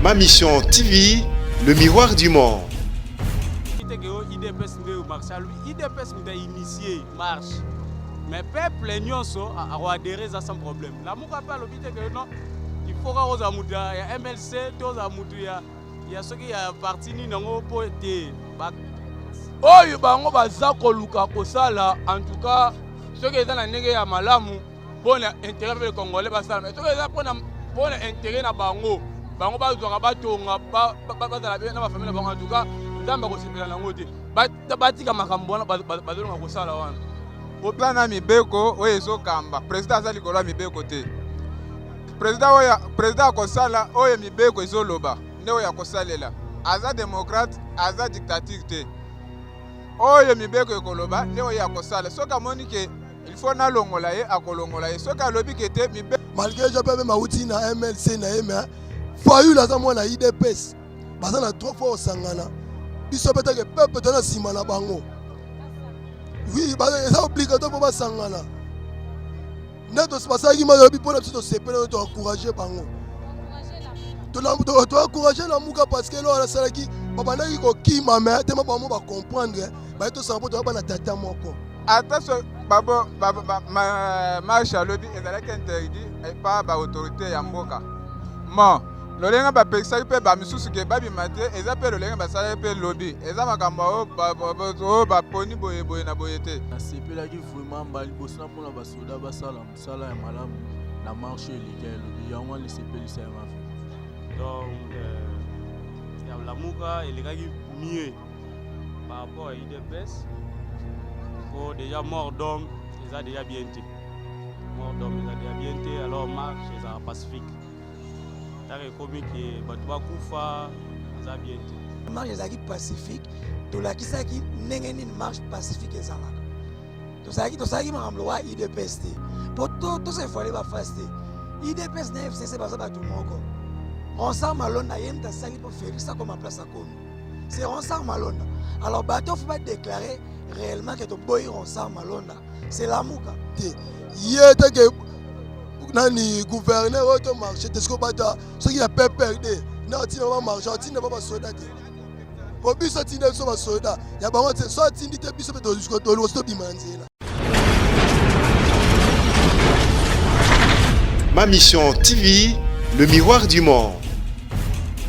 Ma Mission TV, le miroir du monde. Teke yo UDPS nde marche alobi UDPS moto ainitie marche, mais peuple nyonso akoadhérer, eza sans problème. Lamuka mpe alobi teke yo non, il faut kaka ozala moto ya MLC to ozala moto ya soki ya parti nini yango mpo te. Oyo bango baza koluka kosala, en tout cas soki eza na ndenge ya malamu mpona intérêt mpe Congolais basala, mais soki eza mpona intérêt na bango, bango bazwaka, batonga, bazala na bafamille na bango, en tout cas Nzambe akosepela nango te. Batika makambo wana bazolonga kosala wana. Oza na mibeko oyo ezokamba. Président aza likolo ya mibeko te. Président oyo, président akosala oyo mibeko ezoloba nde oyo akosalela. Aza démocrate, aza dictature te. Oyo mibeko ekoloba nde oyo akosala. Soki amoni ke il faut nalongola ye, akolongola ye. Soki alobi ke te mibe Malgré je mpe mauti na MLC na ye, mais Fayulu aza mwana UDPS, baza na trois fois kosangana. Biso mpe take peuple toza na nsima na bango. Oui, eza obligatoire mpo basangana nde basalaki. Malobi mpona biso tosepele, toencourage bango, toencourage Lamuka, parce que eloko asalaki, babandaki kokima, mais tema bango bacomprendre, baye tosanga mpo toya bana tata moko. Ata so babo marche alobi ezalaki interdit epa baautorité ya mboka. Bon, lolenge bapekisaki mpe bamisusu ke babima te, eza mpe lolenge basalaki mpe lobi. Eza makambo oyo baponi boye boye na boye te. Nasepelaki vraiment mbala liboso namona basoda basala mosala ya malamu na marche eleka elobi. Yango wana esepelisa yanga. Donc ya Lamuka elekaki mieux par rapport à UDPS, po déjà mort d'homme eza déjà bien te, mort d'homme eza déjà bien te. Alors marche ezalaka pacifique. Ntango ekomi ke bato bakufa, eza bien te. Marche ezalaki pacifique. Tolakisaki ndenge nini marche pacifique ezalaka. Tozalaki, tosalaki makambo lokola UDPS te, mpo tose voiler baface te. UDPS na FCC baza bato moko. Ronsard Malonda, ye moto asali mpo Félix akoma place akomi, c'est Ronsard Malonda. Alors bato faut badéclarer réellement ke toboyi Ronsard Malonda, c'est Lamuka. Te, ye teke nani gouverneur oyo tomarche te. Soki bata soki ya PPRD nde atinda bamarche, atinda ba basoda te, po biso atinda biso basoda ya bango te. So atindi te, biso mpe toluka tobima na nzela. Ma Mission TV, le miroir du monde.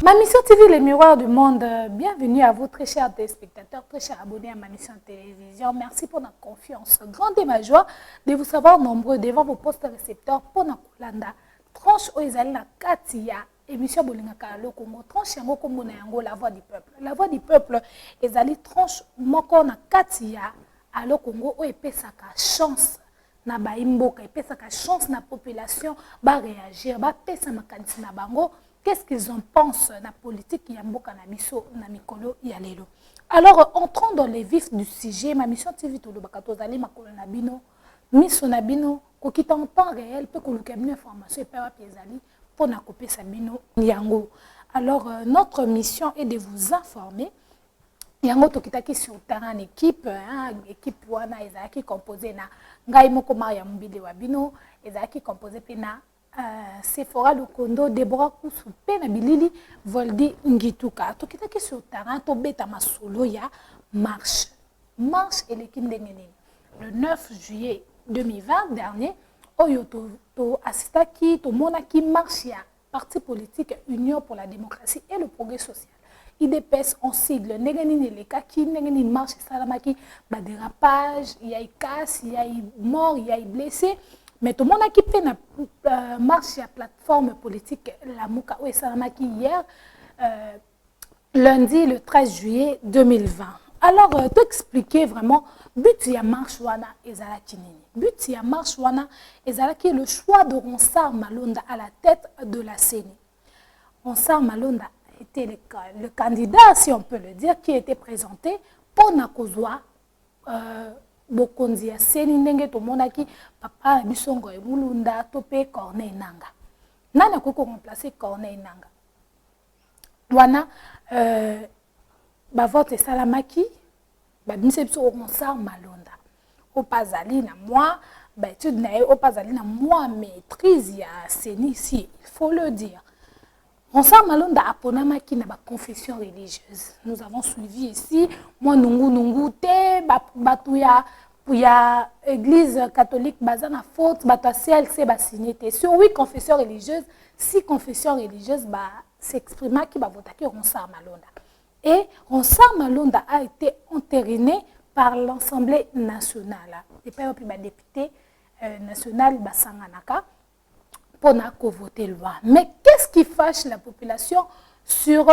Ma Mission TV, le miroir du monde. Bienvenue à vous, très chers téléspectateurs, très chers abonnés à Ma Mission Télévision. Merci pour la confiance. Grande est ma joie de vous savoir nombreux devant vos postes récepteurs pour na kolanda tranche oyo ezali na kati ya émission bolingaka ya Congo. Tranche yango, kombo na yango La Voix du Peuple. La Voix du Peuple ezali tranche moko na kati ya Allo Congo oyo epesaka chance na bayimboka, epesaka chance na population baréagir, bapesa makanisi na bango, qu'est-ce qu'ils en pensent na politique ya mboka na biso na mikolo ya lelo. Alors, entrons dans le vif du sujet. Ma Mission TV, tolobaka tozali makolo na bino, miso na bino, kokita en temps réel mpe koluka bino information epai wapi ezali mpona kopesa bino yango. Alors notre mission est de vous informer. Yango tokitaki sur terrain en équipe, hein. Équipe wana ezalaki composé na ngai moko Maria Mobile wa bino, ezalaki composé mpe na Sephora Lokondo, Deborah Kusu mpe na bilili Voldi Ngituka. Tokitaki sur terrain tobeta masolo ya marche. Marche eleki ndenge nini le 9 juillet 2020 dernier oyo toassistaki? Tomonaki marche ya parti politique Union pour la démocratie et le progrès social, UDPS en sigle. Ndenge nini elekaki, ndenge nini marche esalamaki, badérapage ya ekasi, ya mort, ya blessé. Mais tomonaki mpe na marche ya plateforme politique Lamuka oyo esalamaki hier, lundi le 13 juillet 2020. Alors toexpliquer vraiment but ya marche wana ezalaki nini. But ya marche wana ezalaki le choix de Ronsard Malonda à la tête de la CENI. Ronsard Malonda était le candidat, si on peut le dire, qui était présenté mpona kozwa bokonzi ya CENI, ndenge tomonaki papa na biso Ngoy Mulunda to mpe Corneille Nanga. Nani akoki koremplacer Corneille Nanga wana? Bavote esalamaki, babimisi biso Ronsard Malonda, oyo mpe azali na mwa baétude na ye, oyo mpe azali na mwa maîtrise ya CENI, si il faut le dire. Ronsard Malonda aponamaki na ba confession religieuse. Nous avons suivi ici mwa nungu nungu te bato ya ya église catholique baza na faute, bato ya CLC ba signé te. Sur huit confessions religieuses, six confessions religieuses ba s'exprimaki, bavotaki Ronsard Malonda. Et Ronsard Malonda a été entériné par l'Assemblée nationale. Epai wapi ba député national basanganaka mpona kovoter loi. Mais qu'est-ce qui fâche la population sur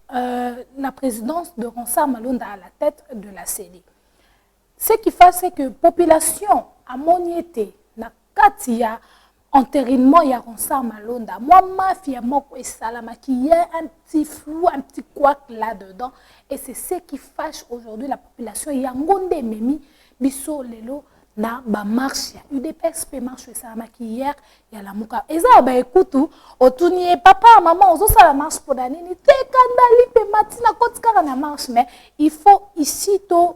la présidence de Ronsard Malonda à la tête de la CENI? Ce qui fâche, c'est que population amoni ete na kati ya entérinement ya Ronsard Malonda, mwa mafia moko esalamaki, il y a un petit flou, un petit couac là-dedans, et c'est ce qui fâche aujourd'hui la population. Yango nde ememi biso lelo na bamarche ya UDPS mpe marche esalamaki hier ya Lamuka. Eza ya baekutu otuni ye: "Papa, mama, ozosala marche mpona nini?" "Te, kandali mpe matina koti kaka na marche." Mais il faut ici to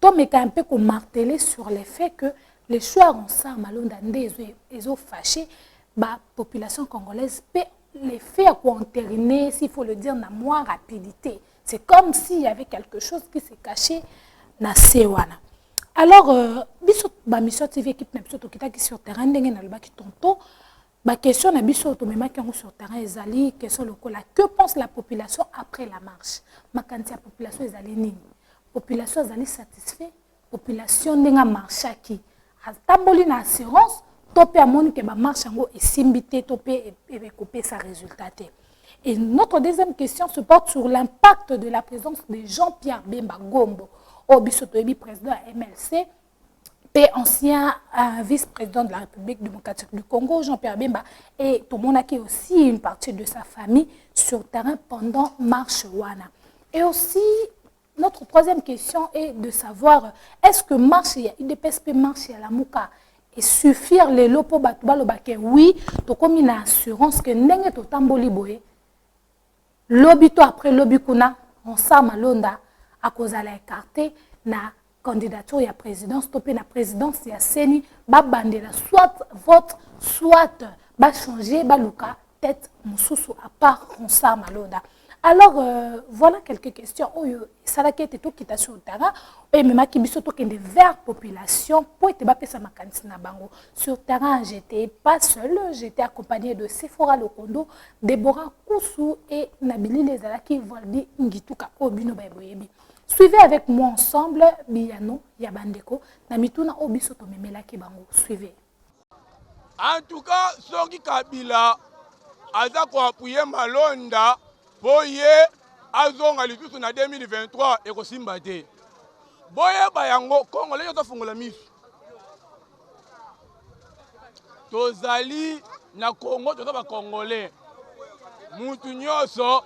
tomeka un peu komarteler sur le fait que le choix Ronsard Malonda nde ezofâcher bapopulation congolaise, mpe le fait ya koentériner, s'il faut le dire, na mwa rapidité, c'est comme s'il y avait quelque chose qui s'est caché na se wana. Alors biso Bamission TV, équipe na biso, tokitaki sur terrain. Ndenge nalobaki tantôt, baquestion na biso tomemaki yango sur terrain ezali question lokola: que pense la population après la marche? Makanisi ya population ezali nini? Population azali satisfait? Population ndenge amarchaki, atamboli na assurance to mpe amoni ke bamarche yango esimbi te to mpe ekopesa résultat te? Et notre deuxième question se porte sur l'impact de la présence de Jean-Pierre Bemba Gombo, oyo biso toyebi, président ya MLC mpe ancien vice-président de la République démocratique du Congo, Jean-Pierre Bemba, et tomonaki aussi une partie de sa famille sur terrain pendant marche wana. Et aussi, notre troisième question est de savoir est-ce que marche ya UDPS mpe marche ya Lamuka esuffire lelo mpo bato balobake: "Oui, tokomi na assurance ke ndenge totamboli boye, lobi to après lobi kuna, Ronsard Malonda akozala écarté na candidature ya présidence to mpe na présidence ya CENI, babandela soit vote, soit bachanger, baluka tête mosusu à part Ronsard Malonda"? Alors voilà quelques questions oyo esalaki ete tokita sur terrain, oyo ememaki biso tokende vers population mpo ete bapesa makanisi na bango. Sur terrain, j'étais pas seul, j'étais accompagné de Sephora Lokondo, Déborah Kusu et na bilili ezalaki Voldi Ngituka, oyo bino boyebi. Suivez avec moi ensemble biyano ya bandeko na mituna oyo biso tomemelaki bango. Suivez. En tout cas, soki Kabila aza koappuyer Malonda mpo ye azonga lisusu na 2023, ekosimba te. Boyeba yango, Congolais nyonso afungola miso. Tozali na Congo, toza bacongolais. Mutu nyonso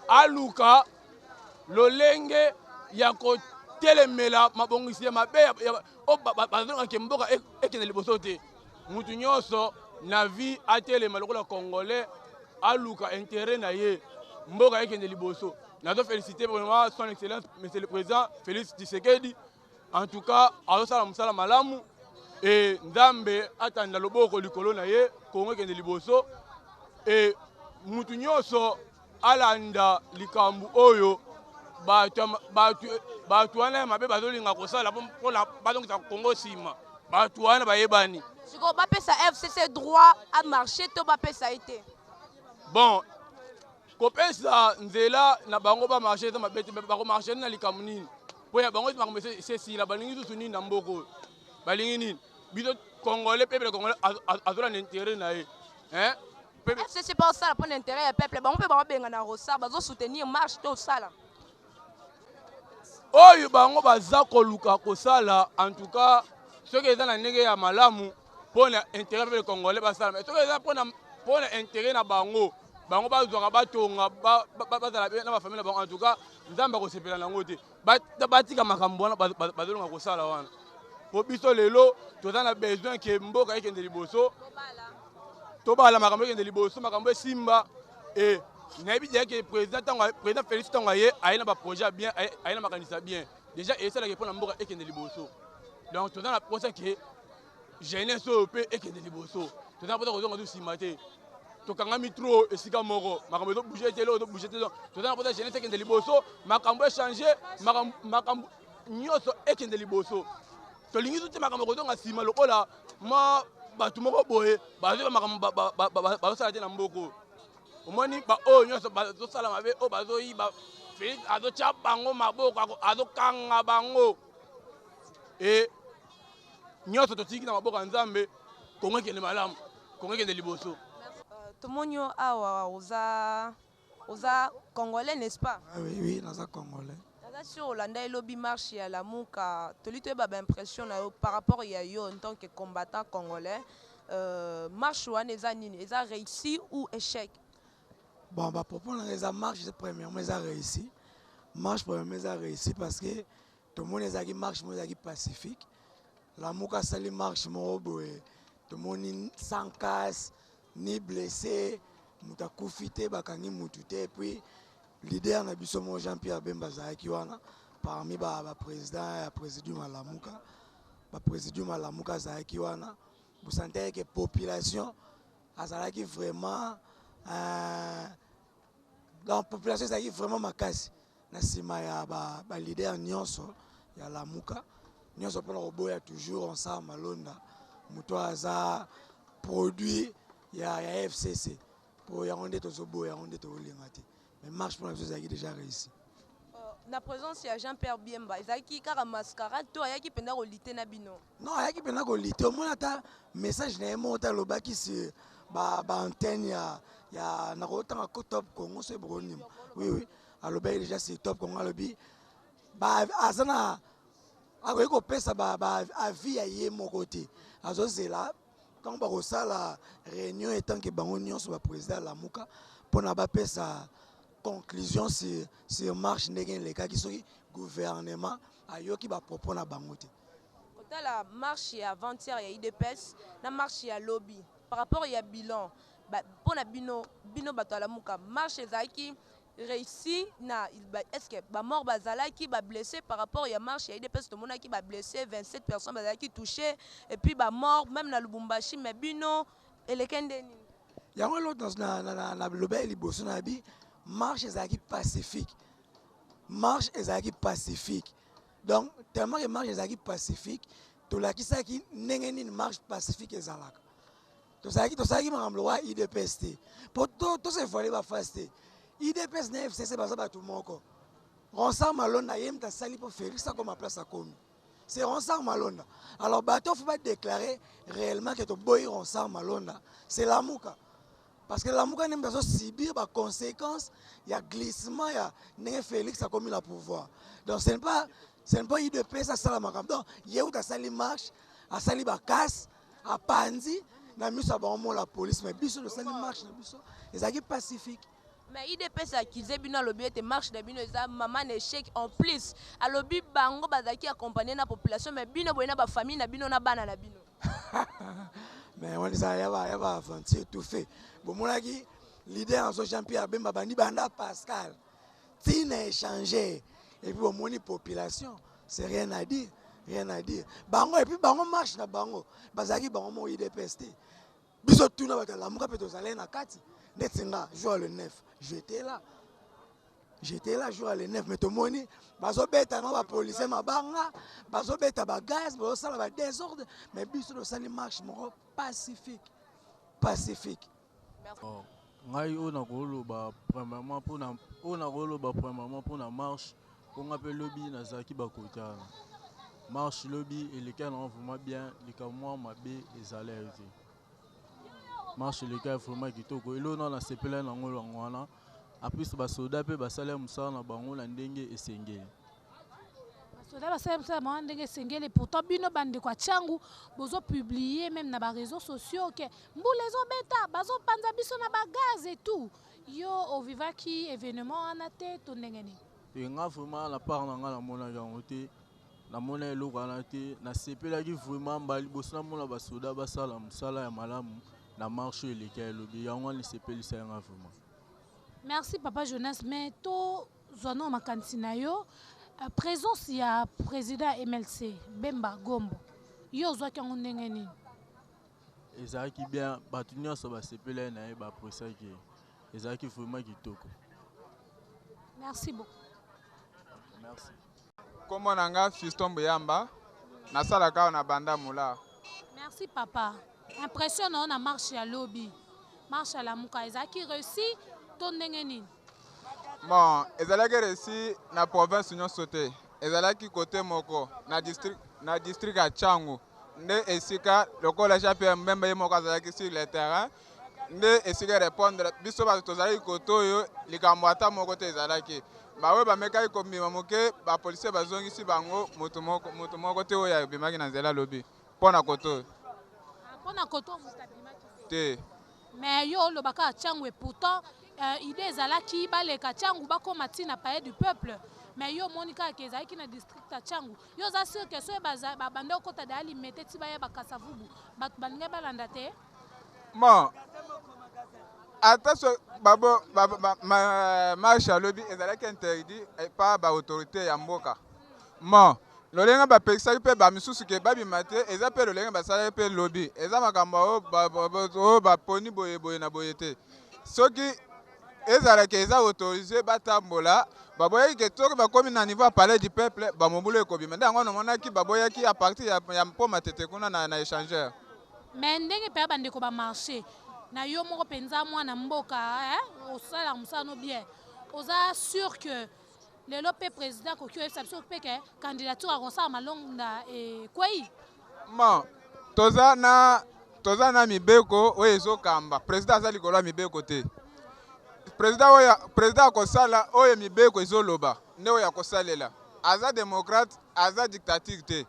aluka lolenge ya kotelemela mabongisi ya mabe oyo bazongaki mboka ekende liboso te. Mutu nyonso na vie atelema lokola Congolais, aluka intérêt na ye, mboka ekende liboso. Nazo féliciter vraiment Son Excellence Monsieur le Président Félix Tshisekedi. En tout cas, azosala mosala malamu e Nzambe atanda loboko likolo na ye, Kongo ekende liboso. E mutu nyonso alanda likambo oyo bato wana ya mabe bazolinga kosala mpona bazongisa Kongo nsima. Bato wana bayebani. Sikoyo bapesa FCC droit à marcher to bapesa ye te? Bon, kopesa nzela na bango bamarche eza mabe te. Bakomarche na likambo nini? Mpo ya bango makambo esesila. Balingi susu nini na mboka oyo? Balingi nini? Biso Congolais, peuple congolais azolanda intérêt na ye. FCC mpe osala mpo na intérêt ya peuple. Bango mpe baobenga na Ronsard, bazosoutenir marche to osala. Oyo bango baza koluka kosala, en tout cas, soki eza na ndenge ya malamu mpo na intérêt peuple congolais, basala. Mais soki eza mpona intérêt na bango, bango bazwaka, batonga, bazala na bafamille na bango, en tout cas, Nzambe akosepela nango te. Batika makambo wana bazolonga kosala wana, po biso lelo toza na besoin ke mboka ekende liboso, tobala makambo ekende liboso, makambo esimba. E nayebi deja ke président, ntango président Félix, ntango aye, aye na baprojet ya bien, aye na makanisi ya bien déjà, esalaki mpona mboka ekende liboso. Donc toza na posa ke jeunesse oyo mpe ekende liboso. Toza na posa kozonga to nsima te. Tokangami trop esika moko, makambo ezo bouger te, eloko ezo bouger te. Donc toza na mposa jeunesse ekende liboso, makambo echange, makambo nyonso ekende liboso. Tolingi te makambo kozonga nsima lokola mwa bato moko boye bazoyeba makambo bazosala te na mboko. Omoni baoyo nyonso bazosala mabe, oyo bazoyiba, Felix azotya bango maboko, azokanga bango. E nyonso totiki na maboko ya Nzambe, Kongo ekende malamu, Kongo ekende liboso. Tomoni yo awa, oza congolais, n'est-ce pas? Ah oui, oui, naza congolais. Naza sur olanda elobi marche ya Lamuka, toli toyeba baimpression na yo par rapport ya yo en tant que combattant congolais. Marche wana eza nini? Eza réussi ou échec? Bon, bapropos nanga eza marche premièrement eza réussi. Marche premièrement eza réussi parce que tomoni ezalaki marche moko ezalaki pacifique. Lamuka asali marche moko boye, tomoni sans casse ni blessé, moto akufi te, bakangi mutu te. Et puis leader na biso moko Jean-Pierre Bemba azalaki wana parmi ba président ya présidium ya Lamuka. Ba présidium ya Lamuka azalaki wana. Bosantaki ke population azalaki vraiment donc population ezalaki vraiment makasi na nsima ya ba leader nyonso ya Lamuka nyonso mpona koboya toujours Ronsard Malonda, moto aza produit ya FCC. Po yango nde tozoboya, yango nde tokolinga te. Mais marche mpona biso ezalaki déjà réussi. Na présence ya Jean-Pierre Bemba, ezalaki kaka mascarade to ayaki mpenza kolite na bino? Non, ayaki mpenza kolite. Omoni ata message na ye moko te alobaki sur ba antenne ya nakotanga ko Top Congo, so ebokondima. Oui, oui, alobaki déjà sur Top Congo, alobi aza na akoki kopesa ba avis ya ye moko te, azozela ntango bakosala réunion etanke bango nyonso baprésident ya Lamuka mpona bapesa conclusion sur marche ndenge elekaki, soki gouvernement ayoki bapropos na bango te. Kotala marche ya avant-hier ya UDPS na marche ya lobi par rapport ya bilan mpona bino, bino bato ya Lamuka, marche ezalaki réussi na est-ce que ba mort bazalaki, ba blessé? Par rapport ya marche ya UDPS, tomonaki ba blessé, 27 personnes bazalaki touché et puis ba mort même na Lubumbashi, mais bino eleke nde nini? Yango eloko na loba liboso na bi marche ezalaki pacifique. Marche ezalaki pacifique, donc tellement que marche ezalaki pacifique, tolakisaki ndenge nini marche pacifique ezalaka. Tosalaki makambo lokola UDPS te, po tose voiler baface te. UDPS na FCC baza bato moko. Ronsard Malonda ye moto asali mpo Félix akoma place akomi, c'est Ronsard Malonda. Alors bato faut badéclarer réellement ke toboyi Ronsard Malonda, c'est Lamuka, parce que Lamuka nde moto azosubir baconséquence ya glissement ya ndenge Félix akomi na pouvoir. Donc ce n'est pas UDPS asala makambo. Donc ye uta asali marche, asali bacasse, apanzi na miso ya bango mola police, mais biso tosali marche na biso ezalaki pacifique. Mais UDPS accuse bino, alobi ete marche na bino eza mama na échec. En plus alobi bango bazalaki accompagné na population, mais bino boye na bafamille na bino na bana na bino. Mais wana ezala ya baaventure tout fait. Bomonaki leader na biso Jean Pierre Bemba bandi banda Pascal ntina échanger, et puis bomoni population, c'est rien à dire, rien à dire. Bango et puis bango marche na bango bazalaki bango moko UDPS te. Biso tuna bato ya Lamuka mpe tozalaki na kati. Ndeti nga, jour le 9, j'étais là, j'étais là jour le 9. Mais tomoni bazobeta ngo bapolicier mabanga, bazobeta bagaz, bazosala badésordre, mais biso tosali marche moko pacifique, pacifique. Oh, ngai oyo nakoloba premièrement mpona oyo nakoloba premièrement mpona marche, mpo nga mpe lobi nazalaki bakota wana. Marche lobi eleki nango vraiment bien, likambo mwa mabe ezala yo te. Marche eleki vraiment kitoko. Eloko nano nasepela nango yango wana. Apres basoda mpe basali mosala na bango na ndenge esengeli. Basoda basala mosala bango ndenge esengeli. Pourtant bino bandeko ya Tshangu bozopublier même na baréseaux sociaux ke mbula ezobeta, bazopanza biso na bagaz et tout. Yo ovivaki événement wana te to ndenge nini? Te, nga vraiment na part na nga namonaki yango te, namona eloko wana te. Nasepelaki vraiment mbala liboso namona basoda basala mosala ya malamu na marche oyo eleki elobi. Yango wana esepelisa nga vraiment. Merci papa Jonas, mais tozwa no makanisi na yo, présence ya président MLC Bemba Gombo, yo ozwaki yango ndenge nini? ezalaki bien, bato nyonso basepelaki na ye, baappréciaki ye, ezalaki vraiment kitoko. Merci beaucoup. Merci. Kombo na nga Fiston Mbuyamba, nasalaka awa na Banda Mula. Merci papa. Impression na yo na marche ya lobi, marche ya Lamuka ezalaki reussi to ndenge nini? Bon, ezalaki reussi na province nyonso te. Ezalaki kote moko na district na district ya Tshangu nde esika lokola Jean Pierre Mbemba ye moko azalaki sur le terrain nde esika répondre biso bato tozalaki kote oyo likambo ata moko te ezalaki baoyo bamekaki kobima moke bapolisier bazongisi bango moto moko, moto moko te oyo abimaki na nzela lobi mpo na kote oyo ah, mpo na kote oyo moto abimaki te mais yo oloba kaka Tshangu et pourtant euh, idée ezalaki baleka Tshangu bakoma ti na palais du peuple mais yo omoni kaka ke ezalaki na district ya Tshangu. Yo oza sur que soki babanda okota daya limete ti baya bakasavubu bato balingaki balanda te? Bon, ata so babo ba, ba, ma, marche alobi ezalaki interdit pa ba autorité ya mboka. Bon, lolenge bapekisaki mpe bamisusu ke babima te, eza mpe lolenge basalaki mpe lobi. Eza makambo oyo baponi boye boye na boye te. Soki ezala ke eza autorise batambola, baboyaki ke soki bakomi na niveau ya palais du peuple bamobulu ekobima. Nde yango namonaki baboyaki à partir ya, ya mpo Matete kuna na, na échangeur. Mais ndenge mpenza bandeko ba marché na yo moko mpenza mwana mboka eh, osalaka mosala no bien, oza sûr que lelo mpe président akoki oyebisa biso mpe ke candidature akosala malonga ekwei? Bon, toza na toza na mibeko oyo ezokamba. Président aza likolo ya mibeko te. Président oyo président akosala oyo mibeko ezoloba nde oyo akosalela. Aza démocrate, aza dictature te.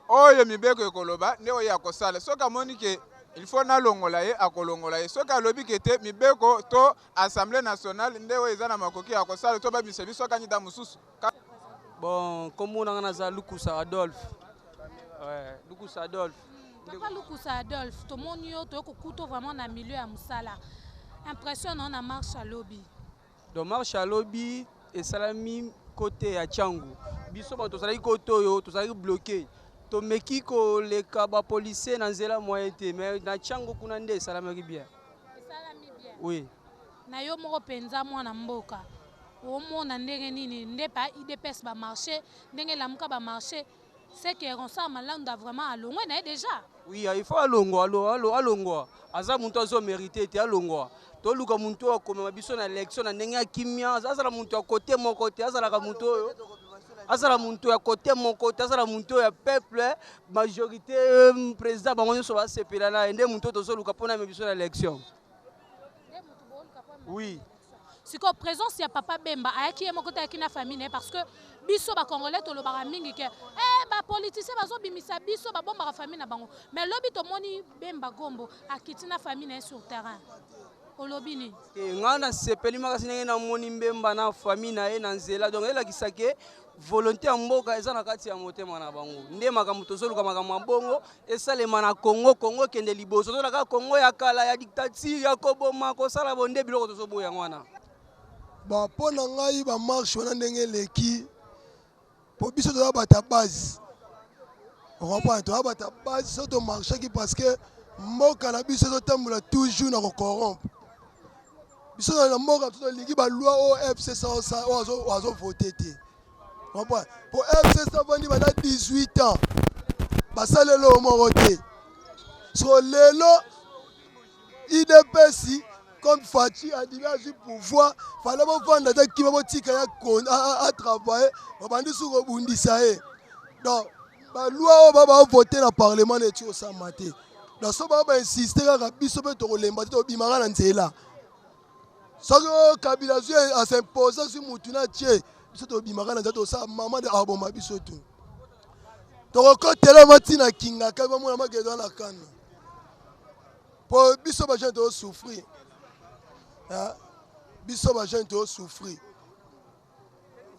Oyo mibeko ekoloba nde oyo akosala. Soki amoni ke il faut nalongola ye, akolongola ye. Soki alobi ke te, mibeko to Assemblée nationale nde oyo eza na makoki ya kosala to babimisa biso candidat mosusu. Bon, kombo na nga naza Lukusa Adolphe. Ouais, Lukusa Adolphe. Papa Lukusa Adolphe, tomoni yo toye kokuta vraiment na milieu ya mosala. Impression na yo na marche ya lobi? Donc marche ya lobi esalami kote ya Tshangu. Biso bato tozalaki kote oyo tozalaki bloqué. Tomeki koleka ba policiers na nzela moyen te, mais na Tshangu kuna nde esalamaki bien. Esalami bien. Oui. Na yo moko penza mwana mboka omona ndenge nini nde pa UDPS ba marché ndenge Lamuka ba marché c'est que Ronsard Malanda vraiment alongwe na ye déjà. Oui, il faut alongwa, alongwa, alongwa. Aza muntu azo mériter te alongwa. Toluka muntu oyo akomema biso na élection na ndenge ya kimia, azala muntu ya côté moko te, azalaka muntu oyo azala muntu ya côté moko te, azala muntu oyo ya peuple, majorité euh, président bango nyonso basepela na ye nde muntu oyo tozoluka mpona amema biso na élection. Oui. Sikoyo présence ya papa Bemba ayaki ye moko te, ayaki na famille na ye parce que biso ba congolais tolobaka mingi ke eh, ba politiciens bazobimisa biso babombaka famille na bango, mais lobi tomoni Bemba Gombo akiti na famille na ye sur terrain, olobi nini? Eh, ngai nasepeli makasi ndenge namoni Mbemba na famille na ye na nzela, donc elakisa ke volonté ya mboka eza na kati ya motema na bango. Nde makambo tozoluka, makambo ya bongo esalema na Congo, Congo ekende liboso. Tozolaka Congo ya kala ya dictature ya koboma kosala bo, nde biloko tozoboya yango wana. Bon, mpo na ngai ba marche wana ndenge eleki, mpo biso toza bato ya base, ocomprendre, toza bato ya base. So tomarchaki parce que mboka na biso ezotambola toujours na kocorrompre biso na mboka. Biso tolingi baloi oyo FCC oyo azovote te, comprendre, mpo FCC avandi banda 18 ans basaleli oyo moko te. So lelo UDPS comme Fatshi andimi azwi pouvoir, fallait bovanda te kima, botika ye atravaille. Babandi su kobundisa ye, donc baloi oyo ba bavote na parlement neti osama te. Donc so bao bainsiste kaka, biso mpe tokolemba te, tobimaka na nzela. Soki oyo Kabila azwi asimpose, azwi mutu na tie biso, tobimaka na nzela, tosala mama de aboma biso tu, tokokotela matina kingaka bamona makedo na kanda, po biso bajeune tozosouffrir, biso bajeune tozosouffrir,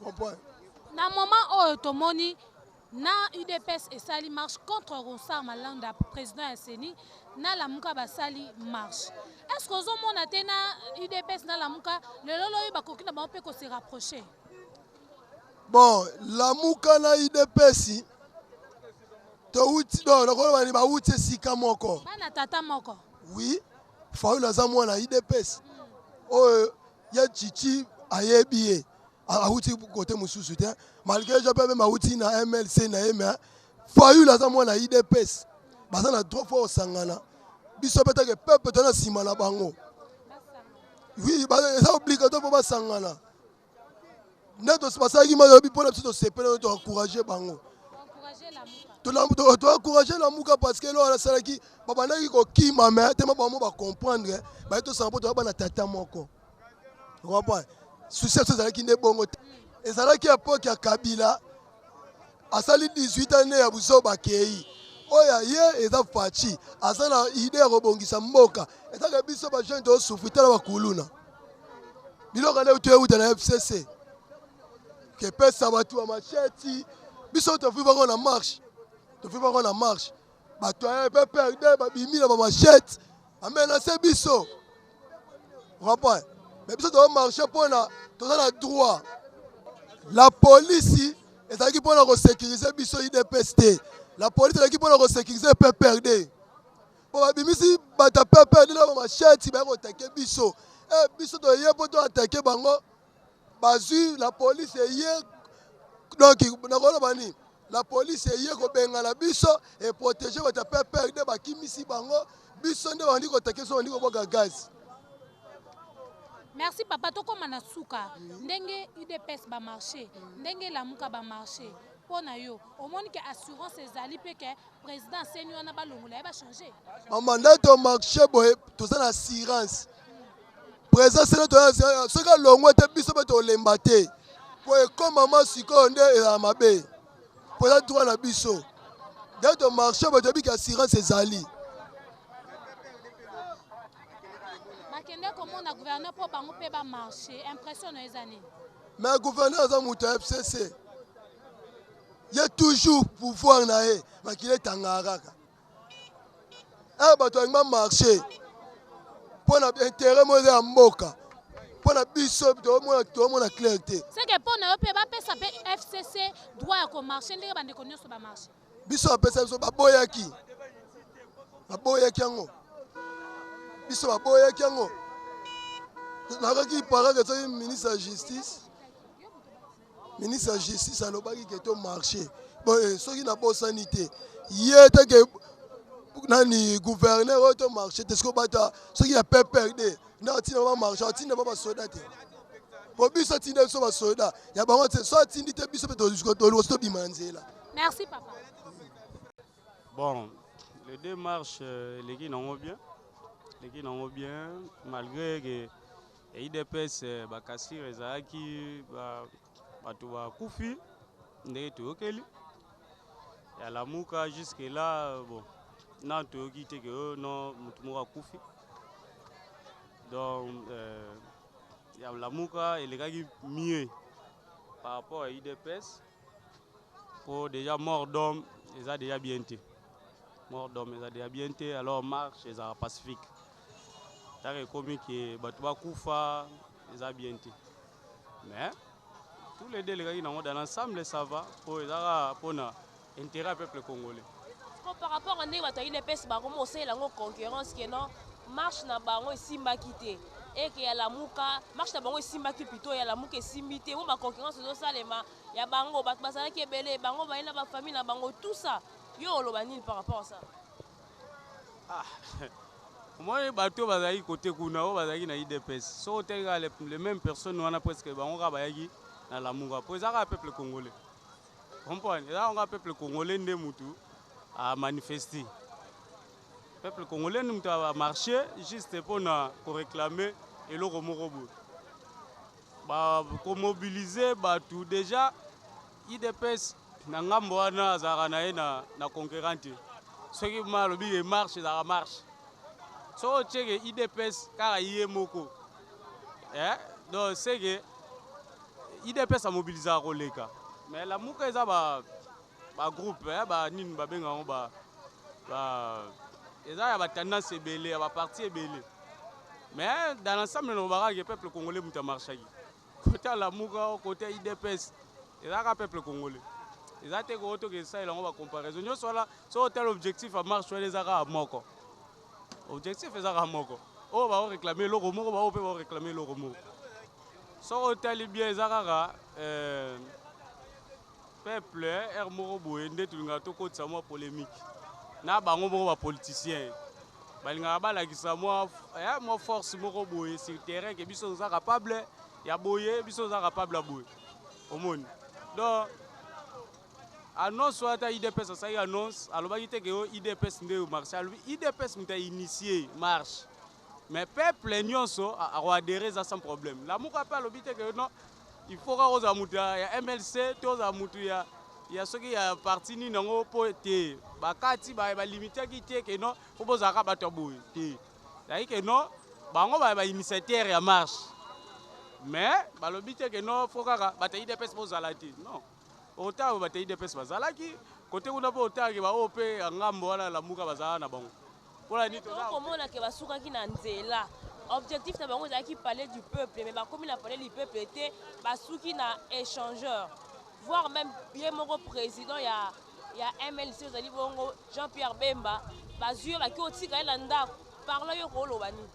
comprendre. Na moment oyo tomoni na UDPS esali marche contre Ronsard Malanda, président ya CENI, na Lamuka basali marche. Est-ce que ozomona te na UDPS na Lamuka lelo loyo bakoki na bango mpe ko se rapprocher? Bon, Lamuka na UDPS Towuti donc nakoloba ni bawuti esika moko. Bana tata moko. Oui, Fayulu aza mwana UDPS. Oyo ya Chichi ayebi ye. Awuti côté mosusu te. Malgré je peux même awuti na MLC na ye mais Fayulu aza mwana UDPS. Baza na droit faut osangana. Biso pe take peuple to na sima na bango. Oui, eza obligatoire po basangana. Nde basalaki mayobi mpo na biso tosepela to encourager bango. To encourager Lamuka parce que eloko asalaki babandaki kokima mais tema bango ba comprendre baye tosanga mpo toya bana tata moko. Comprendre? Souci ya biso ezalaki nde bongo te. Ezalaki epoque ya Kabila asali 18 ans ya buzoba akei. Oyo ye eza Fatshi aza na idée ya kobongisa mboka. Ezaka biso ba jeune tozosufri tala bakuluna. Biloko nde toyeuta na FCC kepesa bato ya macheti biso tofivako na marche, tofivako na marche bato ya PPRD babimi na bamachete bamenase biso. Comprend? Mais biso tozo marche mpona toza na droit. La police ezalaki mpona kosécuriser biso UDPS te. La police ezalaki mpona kosécuriser PPRD. Po babimisi bato ya PPRD na bamachete baya koatake biso. Biso toye mpo toatake bango, bazwi la police eye. Donc nakoloba nini? La police eye kobengana biso e protéger bato ya PPRD, bakimisi bango. Biso nde bandi koatake biso, bandi kobwaka gaz. Merci papa, tokóma na suka. Ndenge UDPS bamarché, ndenge Lamuka bamarché, mpo na yo omoni ke assurance ezali mpe ke président aseni wana balongola ye bachange? Mama, nde tomarché boye toza na assurance. Président sene toza, soki alongwe te biso mpe tolemba te, po ekomama sikoyo nde ezala mabe, po eza droit na biso. Nde tomarché boye toyebi ke assurance ezali. Bakende komona gouverneur mpo bango mpe bamarché, impression na eza nini? Mais gouverneur aza moto ya FCC, ye toujours pouvoir na ye makili etangaka kaka. Bato balingi bamarché mpo na intérêt moko eza ya mboka, mpo na biso toomona clair te. Seke mpo na yo mpe bapesa mpe FCC droit ya komarché ndenge bandeko nyonso bamarché? Biso bapesa biso, baboyaki, baboyaki yango. Biso baboyaki yango. Nakaki parake soki ministre ya justice, ministre ya justice alobaki ke to marché bon, soki nabosani te, ye teke nani gouverneur oyo to marché te. Soki bata soki ya PPRD nde atinda bamarché, atinda ba basoda te, po biso atinda biso basoda ya bango te. So atindi te, biso mpe toluka tobima na nzela. Merci papa. Bon, les deux marches eleki nango bien, eleki nango bien, malgré que UDPS bakasire ezalaki, bato bakufi ndenge toyokeli. Ya Lamuka jusque là, bon, na toyoki te ke oyo non, motu moko akufi. Donc ya Lamuka elekaki mieux par rapport à UDPS, po déjà mort d'homme eza déjà bien te, mort d'homme eza déjà bien te. Alors marche ezalaka pacifique, ntango ekomi ke bato bakufa eza bien te. Mais tous les deux elekaki nango dans l'ensemble, ça va, po ezaka mpona intérêt ya peuple congolais. Bon, par rapport à ndenge bato ya UDPS bakoma kosalela yango concurrence ke non, marche na bango esimbaki te, eke ya Lamuka marche na bango esimbaki, plutôt ya Lamuka esimbi te, mo baconcurrence ezosalema ya bango, bato bazalaki ebele, bango baye na bafamille na bango, tout ça, yo oloba nini par rapport à ça? Ah, omoni bato oyo bazalaki kote kuna, oyo bazalaki na UDPS, soki otali kaka les mêmes personnes wana, presque bango kaka bayaki na Lamuka, po eza kaka peuple congolais, comprendre? Eza kaka peuple congolais nde mutu amanifeste, peuple congolais nde mutu amarché juste mpona koréclame eloko moko boye, bakomobilize bato. Déjà UDPS na ngambo wana azalaka na ye na concurrent te. Soki ma alobi ke marche, ezalaka marche. Soki otieke UDPS kaka ye moko, donc c'est que UDPS amobilizaka koleka. Mais Lamuka eza bagroupe ba banini babenga yango ba eza ya batendance ebele, ya baparti ebele. Mais dans l'ensemble nalobaka ke peuple congolais moto amarchaki, côté ya Lamuka, côté ya UDPS, ezalaka peuple congolais. Eza te ko toke esalela yango ba comparaison nyonso wana. Soki otala objectif ya marche wana, eza kaka moko. Objectif eza kaka moko. Oyo baoréclame eloko moko, baoyo mpe baoréclame eloko moko. Soki otali bien, eza kaka peuple ere moko boye nde tolingaka tokotisa mwa polémique na bango moko. Bapoliticien balingaka balakisa mwa force moko boye sur terrain ke biso toza capable ya boye, biso toza capable ya boye. Omoni, donc annonce wana, ata UDPS asalaki annonce, alobaki te ke oyo UDPS nde marche. Alobi UDPS moto ainitié marche, mais peuple nyonso akoadhérer, eza sans problème. Lamuka mpe alobi te ke non, il faut kaka ozala moto ya MLC to ozala moto ya soki ya parti nini yango, mpo te bakati balimitaki te ke non, mpo bozalaka bato ya boye te. Ezalaki ke non, bango bainitiateur ya marche, mais balobi te ke non, faut kaka bato ya UDPS bozala te. Non, otala bato ya UDPS bazalaki kote kuna, mpo otalaki baoyo mpe ya ngambo wana, Lamuka bazalaka na bango. Mpona nini? Tokomona ke basukaki na nzela. Objectif na bango ezalaki Palais du Peuple, mais bakomi na Palais du Peuple te, basuki na échangeur, voire même ye moko président ya MLC, ozali bongo Jean Pierre Bemba, bazwi ye, baki otika ye na ndako. Parla yo, koloba nini?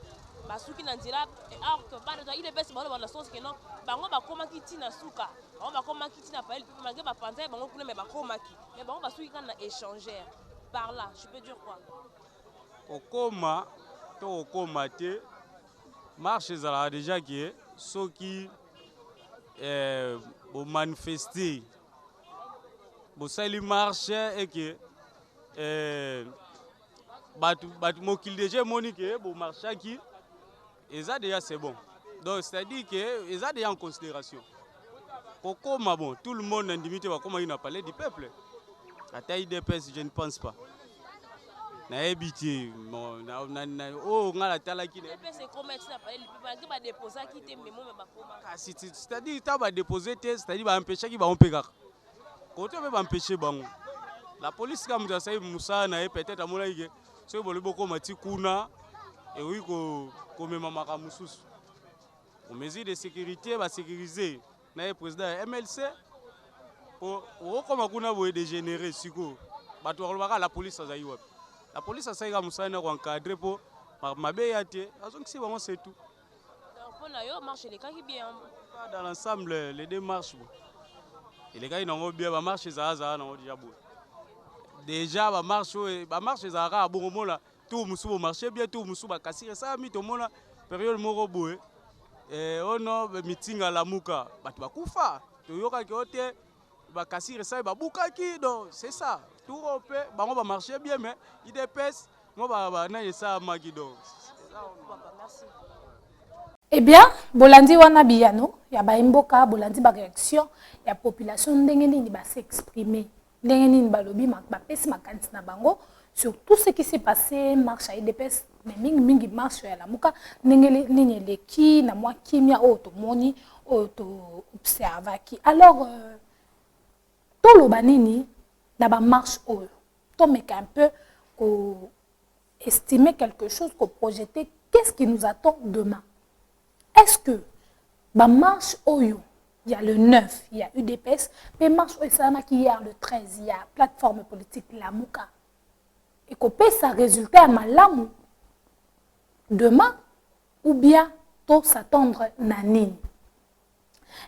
Basuki na nzela, or que bana UDPS baloba na sens ke non, bango bakomaki ntina suka, bango bakomaki ntina Palais du Peuple malgré bapanza ye bango kuna, mais bakomaki, mais bango basuki kaka na échangeur. Par là, je peux dire quoi? Kokoma to kokoma te, marche ezalaka déjà ke soki bomanifeste, bosali marche eke bato mokili déjà emoni ke bomarchaki, eza déjà, c'est bon. Donc c'est à dire ke eza déjà en considération kokoma. Bon, tout le monde nandimi te bakomaki na Palais du Peuple, ata UDPS, je ne pense pas, nayebi te. Oyo ngai natalaki, kasi c'est-à-dire ntango badépose te, c'est-à-dire baempêchaki bango mpe kaka kote mpe baempêche bango. La police kaka moto asali mosala na ye. Peut-être amonaki ke soki bolobi bokóma ti kuna, ekoki komema makambo mosusu. Mesure de sécurité, basécuriser na ye président ya MLC, po okokóma kuna boye dégénéré. Sikoyo bato bakolobaka la police azali wapi? La police asali kaka mosala na koencadre mpo mabe ya te, azongisi bango, c'est tout. Mpona yo, marche elekaki bien? Dans l'ensemble, les deux marches, bon, elekaki nango bien. Bamarche ezalazala nango déjà boye. Déjà bamarche oyo, bamarche ezalaka kaka bongo. Mona tour mosusu bomarche bien, tour mosusu bakasiri esalami. Tomona période moko boye ono meeting Alamuka, bato bakufa, toyokaki o te bakasiri esali, babukaki. Donc c'est ça, tour oyo mpe bango bamarche bien, mais UDPS mo banani esalamaki, donc. Eh bien, bolandi wana biyano ya baimboka, bolandi baréaction ya population, ndenge nini bas'exprime, ndenge nini balobi, bapesi makanisi na bango sur tout ce qui s'est passé, marche ya UDPS, mais mingimingi marche ya Lamuka, ndenge nini eleki na mwa kimia oyo tomoni, oyo toobservaki. Alors toloba nini na bamarche oyo? Tomeka un peu koestimer quelque chose, koprojeter qu'est-ce qui nous attend demain. Est-ce que bamarche oyo il y a le 9, il y a UDPS, mais marche oyo esalamaki hier le 13, il y a plateforme politique Lamuka, ekopesa résultat ya malamu demain ou bien to s'attendre na nini?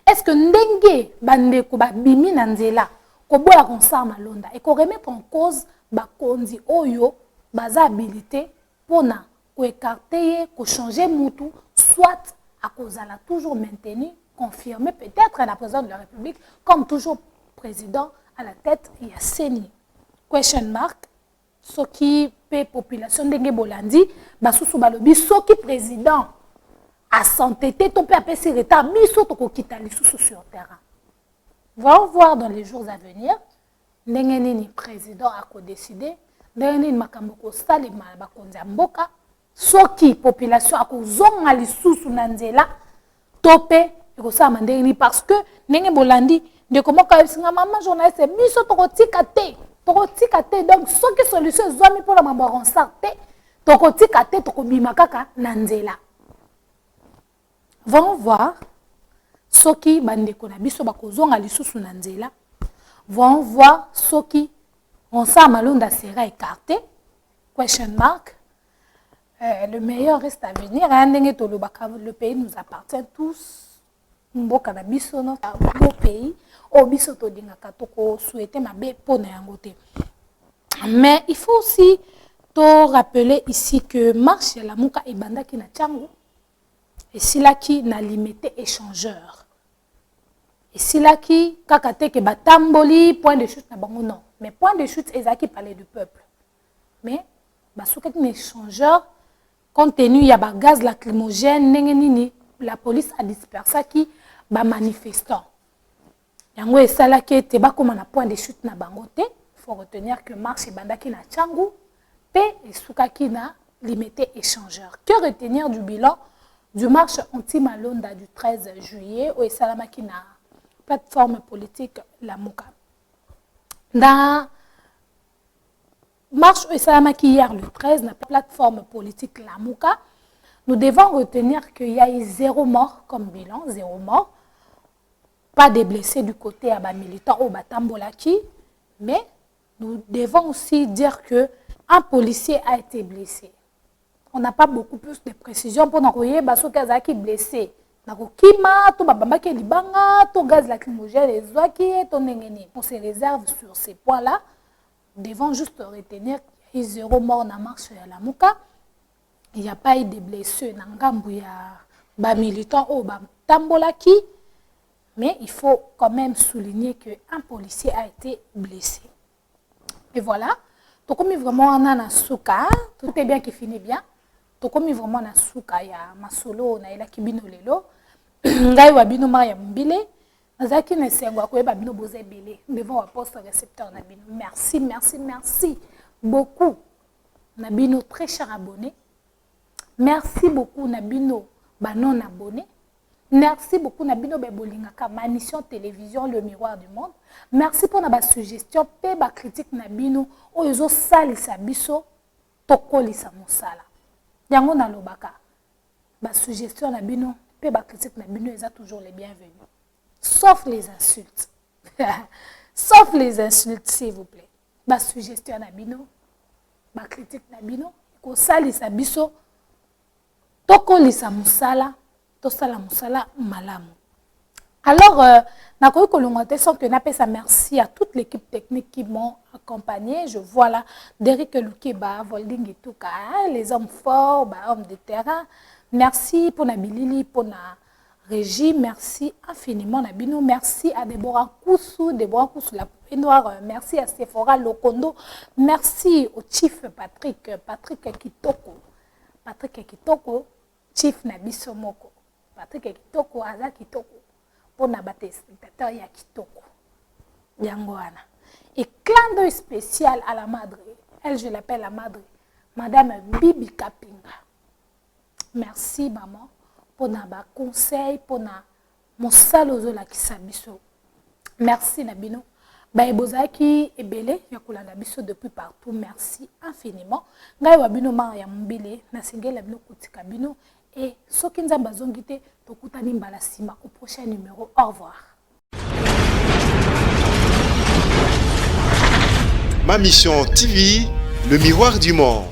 Est-ce que ndenge bandeko babimi na nzela koboya Ronsard Malonda ekoremettre en cause bakonzi oyo baza habilité mpona koécarter ye, kochanger mutu, soit akozala toujours maintenu, confirmé peut-être à la présidente de la République comme toujours président à la tête ya CENI? Question mark. Soki mpe population, ndenge bolandi basusu balobi, soki président asante te to mpe apesi retard, biso tokokita lisusu sur terrain. Voyons voir dans les jours à venir ndenge nini président akodécider, ndenge nini makambo kosalema na bakonzi ya mboka, soki population akozonga lisusu na nzela to mpe ekosalama ndenge nini. Parce que ndenge bolandi ndeko moko ayebisinga, mama journaliste, biso tokotika te, tokotika te. Donc soki solution ezwami mpona mambo ya Ronsard te, tokotika te, tokobima kaka na nzela. Voyons voir soki bandeko na biso bakozonga lisusu na nzela. Voyons voir soki Ronsard Malonda sera écarté. Question mark. Le meilleur reste à venir. Hein, ndenge tolobaka, le pays nous appartient tous. Mboka na biso, no, beau pays. Oyo biso tolingaka, tokosouhaiter mabe mpo na yango te. Mais il faut aussi to rappeler ici que marche ya Lamuka ebandaki na Tshangu, esilaki na Limete Échangeur. Esilaki kaka te ke batamboli point de chute na bango, non. Mais point de chute ezalaki Palais du Peuple. Mais basukaki na Échangeur compte tenu ya bagaz lacrymogène, ndenge nini la police adispersaki bamanifestant. Yango esalaki ete bakóma na point de chute na bango te. Faut retenir que marche ebandaki na Tshangu mpe esukaki na Limete Échangeur. Que retenir du bilan du marche anti-Malonda du 13 juillet oyo esalamaki na plateforme politique Lamuka? Na marche oyo esalamaki hier le 13 na plateforme politique Lamuka, nous devons retenir qu'il y a eu zéro mort comme bilan, zéro mort, pas de blessés du côté ya bamilitant oyo batambolaki. Mais nous devons aussi dire que un policier a été blessé. On n'a pas beaucoup plus de précisions mpona koyeba soki azalaki blessé na kokima to babambaki libanga to gaz lacrymogène ezwaki ye to ndenge nini. On se réserve sur ces points là. Nous devons juste retenir qu'il y a eu zéro mort na marche ya Lamuka, il n'y a pas eu de blessés na ngambu ya bamilitant oyo batambolaki, mais il faut quand même souligner que un policier a été blessé. Et voilà, tokomi vraiment wana na suka. Tout est bien qui finit bien. Tokomi vraiment na suka ya masolo nayelaki bino lelo. Ngai wa bino Maria Mbile, nazalaki na esengo ya koyeba bino boza ebele devant baposte récepteur na bino. Merci, merci, merci beaucoup na bino, très cher abonné. Merci beaucoup na bino banon abonné. Merci beaucoup na bino bolingaka Ma Mission Télévision, le miroir du monde. Merci mpona basuggestion mpe bacritique na bino oyo ezosalisa biso tokolisa mosala. Yango nalobaka, basuggestion na bino mpe bacritique na bino eza toujours les bienvenus, sauf les insultes, sauf les insultes, s'il vous plaît. Basuggestion na bino, bacritique na bino ekosalisa biso tokolisa mosala, tosala mosala malamu. Alors, nakoki kolongwa te sans que napesa merci à toute l'équipe technique qui m'ont accompagné. Je vois là Derek Lukeba, Volding Etuka, les hommes forts, ba hommes de terrain. Merci pour na bilili, pour na régie, merci infiniment na bino. Merci à Deborah Koussou, Deborah Koussou la poupée noire. Merci à Sephora Lokondo. Merci au chief Patrick, Patrick Kitoko. Patrick Kitoko, chief na biso moko. Patrick Kitoko aza kitoko mpona batéléspectateur ya kitoko yango wana. Et clin d'œil spécial à la madre, elle, je l'appelle la madre, madame Bibi Kapinga. Merci maman mpona baconseil, mpona mosala ozolakisa biso. Merci na bino baye bozalaki ebele ya kolanda biso depuis partout. Merci infiniment. Ngai wa bino Mara ya Mobile, nasengeli na bino kotika bino e soki Nzambe azongi te, tokutani mbala nsima au prochain numéro. Au revoir. Ma Mission TV, le miroir du monde.